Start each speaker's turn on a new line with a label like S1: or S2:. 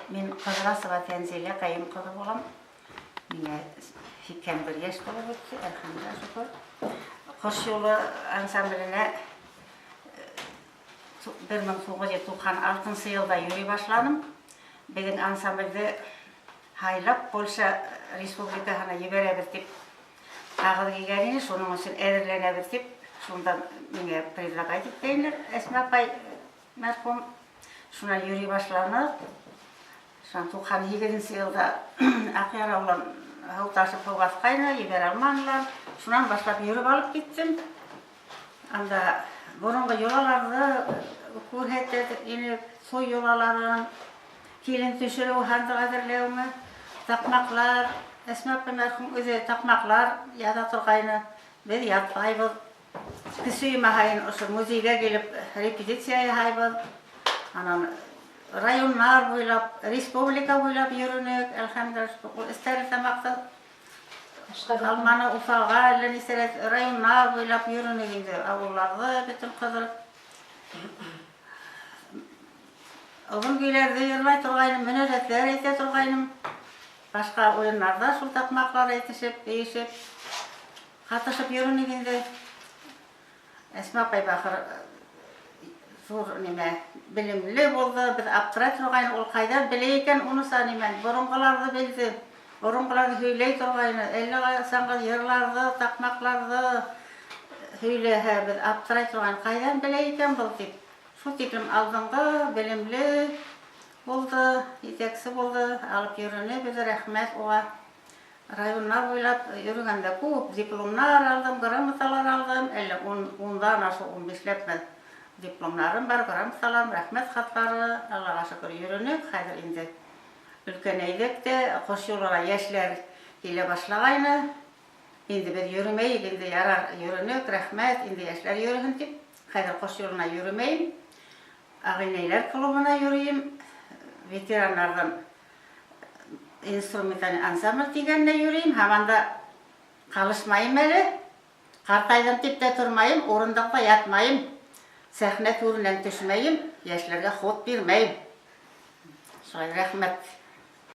S1: Мин Ҡыҙрасова Тәнзилә Ҡәйүм ҡыҙы булам. Миңә 81 йәш тулып үтте, әлхәмдүлилләһ, шөкөр. «Ҡош юлы» ансамбленә 1996 йылда йөрөй башланым. Беҙҙең ансамблде һайлап, Польша Республикаһына ебәрәбеҙ тип ҡағыҙ килгән ине, шуның өсөн әҙерләнәбеҙ тип, шунда миңә предлагать иткәйнеләр Әсмә апай мәрхүм. Шунан йөрөй башланыҡ. Шунан 98-нсе йылда Аҡъяр ауылын һыу ташып, һыу баҫҡайны, ебәрә алманылар. Шунан башлап йөрөп алып киттем. Анда боронғо йолаларҙы күрһәтә инек, туй йолаларын, килен төшөрөү, һандыҡ әҙерләүме, таҡмаҡлар, Әсмә апай мәрхүм үҙе таҡмаҡлар яҙа торғайны. Беҙ ятлайбыҙ. Көсө һайын ошо музейға килеп репетиция яһайбыҙ. Анан районнар буйлап, республика буйлап йөрөнөк, әлхәмдүлилләһ, ул Стәрлетамаҡта Алманы, Уфаға, әллә нисә рәт районнар буйлап йөрөнөк инде, ауылларҙы бөтөн ҡыҙырып. Оҙон көйләрҙе йырлай торғайным, мөнәжәтләр әйтә торғайным. Башҡа уйыннарҙа шул таҡмаҡлар әйтешеп, бейешеп, ҡатышып йөрөнөк инде. Әсмә апай бахыр ҙур нимә, белемле булды, беҙ аптырай торғайныҡ, ул ҡайҙан белә икән уныса нимәне, боронғоларҙы белде, боронғоларҙы һөйләй торғайны, әллә ҡасанғы йырларҙы, таҡмаҡларҙы һөйләһә, беҙ аптырай торғайныҡ, ҡайҙан белә икән был тип. Шул тиклем алдынғы, белемле булды, етәксе булды, алып йөрөнө беҙ, рәхмәт уға. Районнар буйлап йөрөгәндә күп дипломнар алдым, грамоталар алдым, әллә 10-дан ашыу, 15-ләпме дипломнарым бар, грамоталарым, рәхмәт хаттары, Аллаға шөкөр, йөрөнөк. Хәҙер инде өлкәнәйҙек тә, «Ҡош юлына» йәшләр килә башлағайны. Инде беҙ йөрөмәйек, инде ярар, йөрөнөк, рәхмәт, инде йәшләр йөрөһөн тип, хәҙер «Ҡош юлына» йөрөмәйем. Ағинәйләр клубына йөрөйөм, ветерандарҙан инструменталь ансамбль тигәненә йөрөйөм, һаман да ҡалышмайым әле. Ҡартайҙым тип тә тормайым, урындыҡта ятмайым, сәхнә түренән төшмәйем, йәшләргә ход бирмәйем. Шулай, рәхмәт.